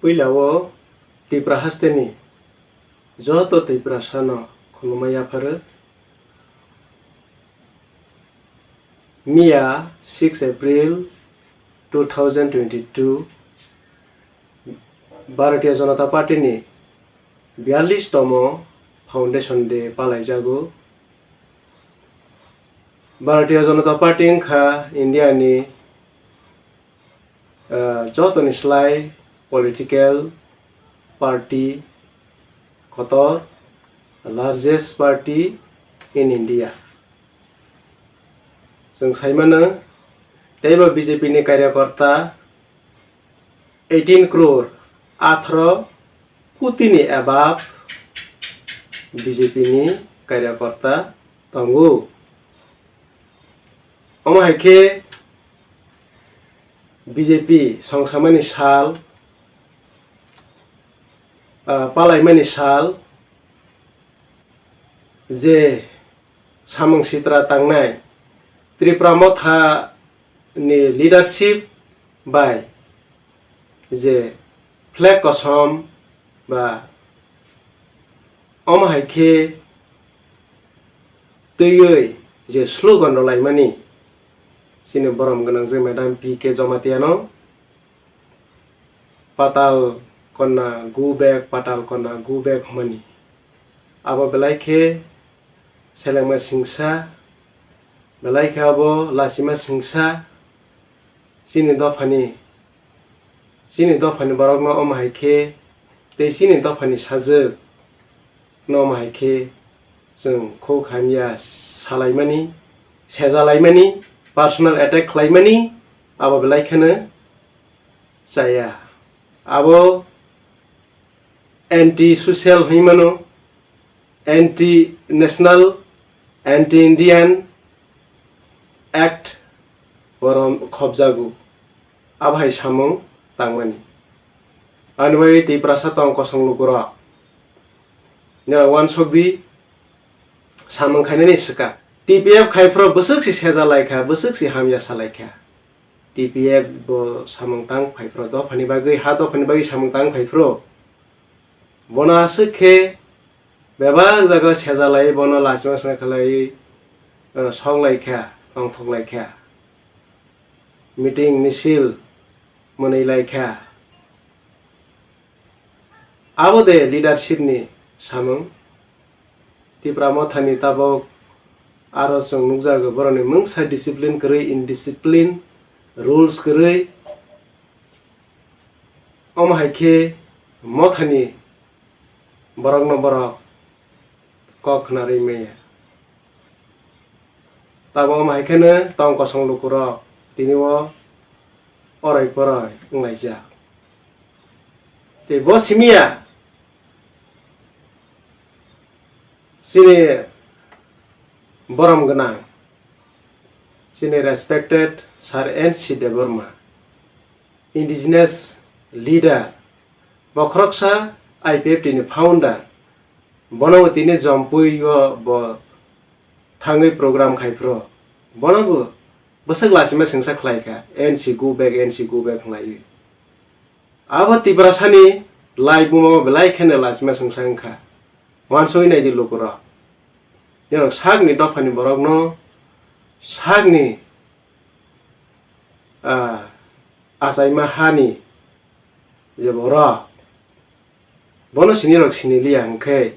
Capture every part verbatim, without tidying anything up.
Puila o Tipra hasteni joto Tiprasano khulumma yapharo. Miya six April two thousand twenty-two Bharatiya Janata Party ni biyallis tomo Foundation Day palaijago. Bharatiya Janata Party wngkha India ni ah, jotoni slai political party kotor, largest party in India. Chwng saimano, teibo B J P ni karyakorta eighteen crore, atharo koti ni above B J P ni karyakorta tongo. Omo hai khe B J P songsamani sal, ah, palaimani sal, je samung sitra tangnai Tripura Motha ni leadership bai je flag kosom ba omo hai khe twiwi je slogan rwlaimani chini borom gwnang je Madam P K Jamatia no Patal Konna go back, Patal Konna go back hwnmani. Abo belai khe selengma singsa, belai khe abo lachima singsa, chini dophani, chini dophani borokno omo hai khe tei chini dophani sajwk no omo hai khe chwng khuk hamya salaimani, sejalaimani, personal attack khlaimani, abo belai kheno chaya. Abo anti social hwnwi mano, anti national, anti Indian act borom khopjago. Abo hai samung tangmani. Ani bagwi Tiprasa tong kosong lukurok. Nira wansok di samung khainani swkang. T P F khai phro bwswk si seja lai kha, bwswk si hamya sa lai kha. T P F bo samung tang phai phro dophani bagwi, ha dophani bagwi samung tang phai phro. Bono aswk khe bebak jaga seja lai, bono lachima sna khlai, eh, sok lai kha, tongthok lai kha. Meeting, misil mwnwi lai kha. Abo de leadership ni samung. Tipra Motha ni tabok aro chwng nukjago borokni mungsa discipline kwrwi, indiscipline, rules kwrwi. Omo hai khe Motha ni borokno borok kok khna rwi maya. Tabok omo hai kheno tong kosong lukurok tini o oroi poroi wnglaijak. Tei bo simiya chini borom gwnang, chini respected Sir N C Debbarma, indigenous leader, bokhoroksa I P F T ni founder, bono bo tini Jompui o bo thangwi program khai phro, bono bo bwswk lachima singsa khlai kha, N C go back, N C go back hwnlaiwi. Abo Tiprasani laibuma o belai kheno lachima singsa wngkha, wansugwi naidi lukurok. Norok sakni dophani borokno sakni, ah, achaima hani je borok, bono sinirok siniliya hwnkhe,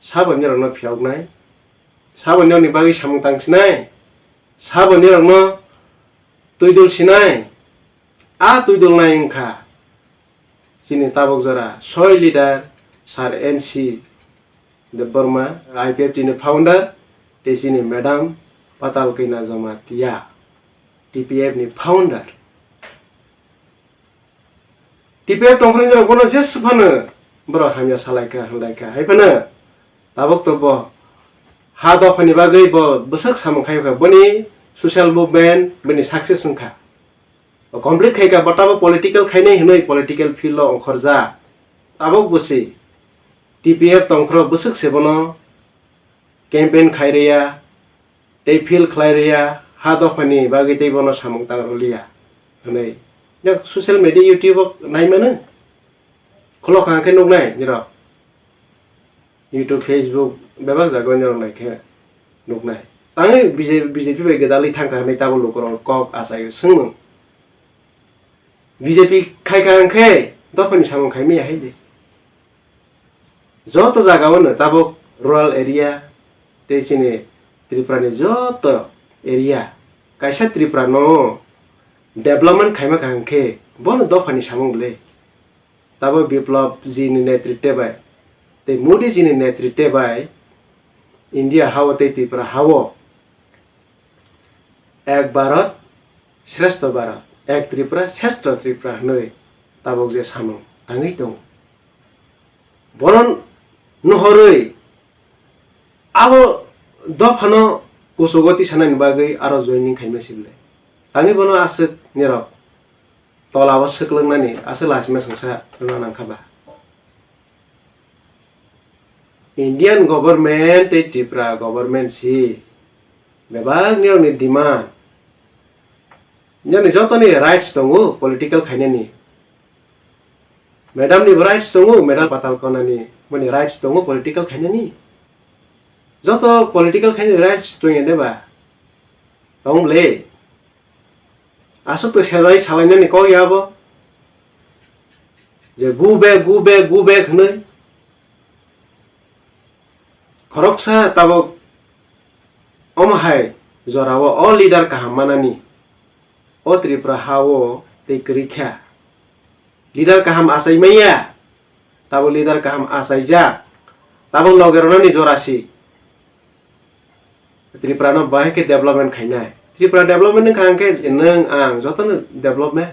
sabo nirokno phiyoknai? Sabo nirokni bagwi samung tangsinai? Sabo nirokno twidul sinai? A twidulnai wngkha chini tabok jora soi leader Sir N C Debbarma, I P F T ni founder, tei chini Madam Patal Kanya Jamatia, T P F ni founder. T P F tongphani norok bono jesa phano borok hamya salaikha, hwnlaikha, hai phano tabok to bo ha dophani bagwi bo bwswk samung khai kha, boni social movement bini success wngkha. Complete khai kha, bo tabok political khainai hwnwi political field o ongkhorjak. Tabok bo se T P F tongphro bwswk se bono campaign khai rwya, tei field khlai rwya, ha dophani bagwi tei bono samung tang rwliya hwnwi. Yak social media, YouTube o nai mano. Khulok kha khe nuknai nirok. YouTube, Facebook bebak jaga o nirok nai khe nuknai. Tangwi B J P, B J P bai gwdalwi thangkha hinwi tabuk lukurok kok achaio swngmung. B J P khai kha hwnkhe dophani samung khai maya hai de. Joto jaga o no tabuk rural area tei chini Tripura ni joto area kaisa Tripura no development khaima kha hwnkhe bono dophani samung le. Tabuk Biplab ji ni netritwe bai tei Modi ji ni netritwe bai India ha o tei Tripura ha o Ek Bharat Shreshtha Bharat, Ek Tripura Shreshtha Tripura hinwi tabuk je samung tangwi tongo. Bono nuhorwi abo dophano kuchugo tisanani bagwi aro joining khaima sibole. Tangwi bono aswk nirok tola o swklwngnani aswk lachima swngsa rwna nangkha ba. Indian government tei Tripura government si bebak nirokni demand. Nirokni jotoni rights tongo political khainani. Madam ni bo rights tongo, madam patal konani boni rights tongo political khainani. Joto political khainani rights tongya de ba? Tong le. Aswk to sejai salainani kok ya bo. Je go back, go back, go back hinwi. Khoroksa tabuk omo hai jorao o leader kaham manani. O Tripura ha o tei kwrwi kha. Leader kaham achai manya. Tabuk leader kaham achaijak. Tabuk loge rwnani jora si. Tripura no bahai khe development khainai. Tripura development wngkha hwnkhe nwng ang jotono development.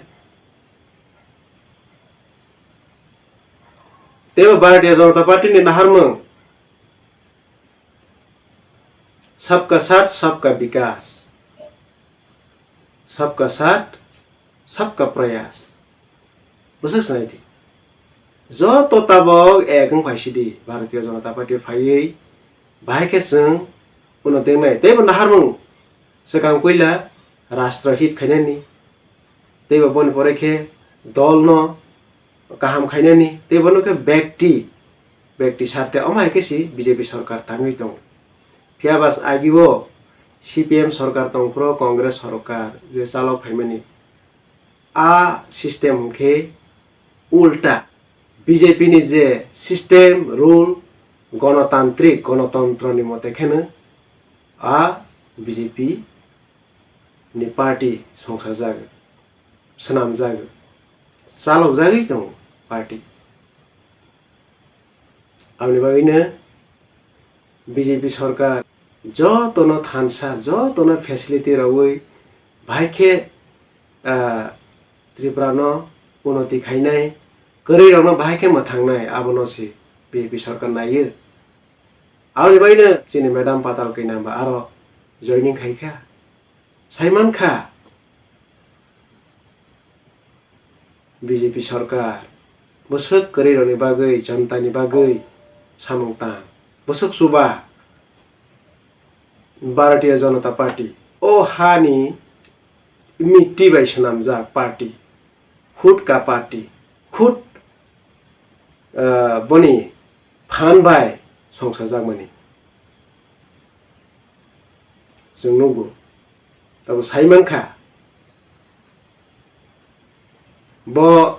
Teibo Bharatiya Janata Party ni naharmung. Sabka saath, sabka vikas. Sabka saath, sabka prayas. Bwswk swnaidi. Joto tabok ek wng phaisidi Bharatiya Janata Party phaiwi bahai khe chwng uno tengnai. Teibo naharmung swkang puila rashtra hit khainani. Teibo boni pore khe dolno kaham khainani. Teibo no khe bekti, bekti sarte omo hai khe si B J P sorkar tangwi tongo. Phiya ba agio C P M sorkar tongphuru Congress sorkar je chalok phaimani. A system hwnkhe ulta B J P ni je system, rule, gonotantrik, gonotontro ni mote kheno a B J P ni party songsajak, swnamjak, chalokjagwi tongo party. Aboni bagwino B J P sorkar jotono thansa, jotono facility rogwi bahai khe, ah, Tripura no unoti khainai, kwrwi rokno bahai khe mwthangnai, abono se B J P sorkar naiyo. Aboni bagwino chini madam Patal Kanya ba aro joining khai kha. Sai man kha, B J P sorkar bwswk kwrwi rokni bagwi, jonta ni bagwi samung tang. Bwswk chuba Bharatiya Janata Party. O hani mitti bai swnamjak party. Khud ka party. Khud, ah, boni phan bai songsajakmani chwng nugo. Abo sai mankha, bo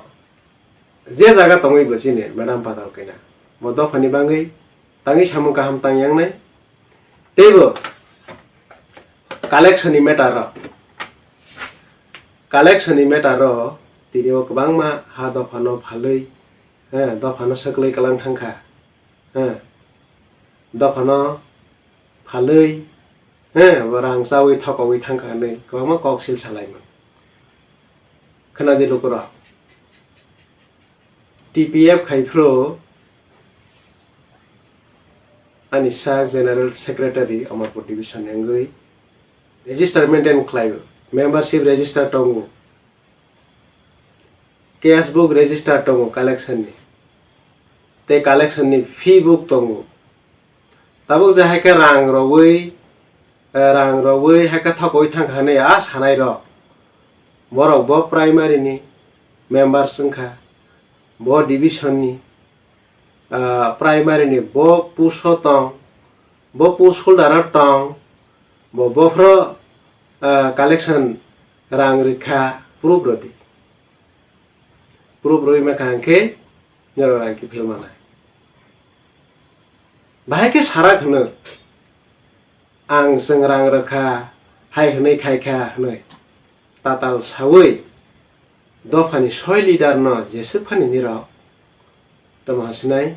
je jaga tongwi bo chini madam Patal Kanya, bo dophani bagwi tangwi samung kaham tang yangnai. Teibo collection ni matter o, collection ni matter o tini o kwbangma ha dophano phalwi, eh, dophano swklwi kwlang thangkha, eh, dophano phalwi, eh, bo rang chawi thokowi thangkha hinwi kwbangma kok sil salaimung. Khwnadi lukurok. T P F khai phuru ani sa General Secretary Amarpur Division ni wngwi register maintain khlaio, membership register tongo, cash book register tongo collection ni, tei collection ni fee book tongo. Tabuk je hai khe rang rogwi, eh, rang rogwi hai khe thokowi thangkha hinwi a sanai rok. Borok bo primary ni members wngkha. bo division ni, ah, primary ni bo post o tong, bo post holder o tong, bo bophro, ah, collection rang rikha, proof rwdi. Proof rwi mankha hwnkhe norok rang kiphil manai. Bahai khe sarak hwno, ang chwng rang rwkha, hai hwnwi khaikha hwnwi tatal saui dophani soi leader no jeswk phani nirok tamo hasinai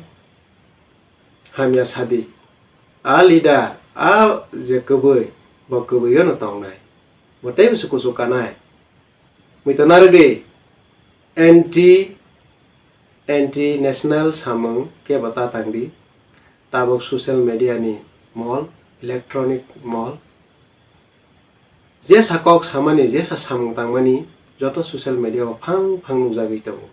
hamya sadi. A leader, a je kwbwi, bo kwbwi no tongnai. Bo teibo se kuchuk kanai. Mui to narwdi, anti, anti national samung kebo ta tangdi. Tabuk social media ni mol, electronic mol. Jesa kok samani, jesa samung tangmani joto social media o phang phang nukjagwi tongo.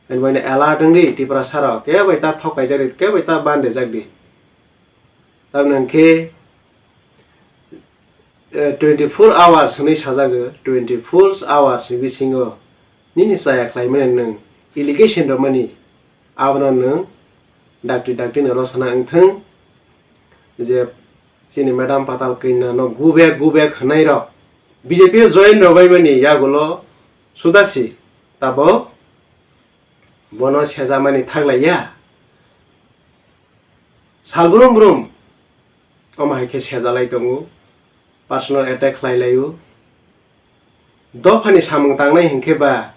Ani bai alert wngdi Tiprasa rok, kebo ta thok kaijak di, kebo ta ban rejak di. Tamni hwnkhe, eh, twenty four hours hwnwi sajago, twenty four hours ni bisingo nini chaya khlaimani nwng allegation rwmani, abono nwng dakti dakti no rosana wngthwng je chini Madam Patal Kanya no gubek gubek hwnwi rok B J P o join rwbaimani yagulo sudasi tabok bono sejamani thaklaiya. Sal brum brum omo hai khe sejalai tongo, personal attack khlai laio. Dophani samung tangnai hinkhe ba,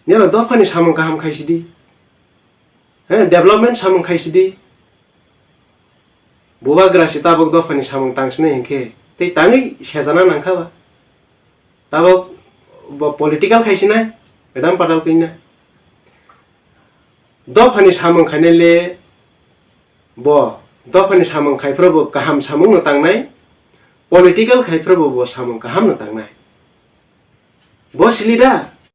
nino dophani samung kaham khaisidi, he, development samung khaisidi. Bubagra si tabuk dophani samung tangsinai hinkhe tei tangwi sejana nangkha ba. Tabuk bo political khaisinai, Madam Patal Kanya. Dophani samung khainai le bo, dophani samung khaiphuru bo kaham samung no tangnai, political khaiphuru bo bo samung kaham no tangnai. Bo si leader,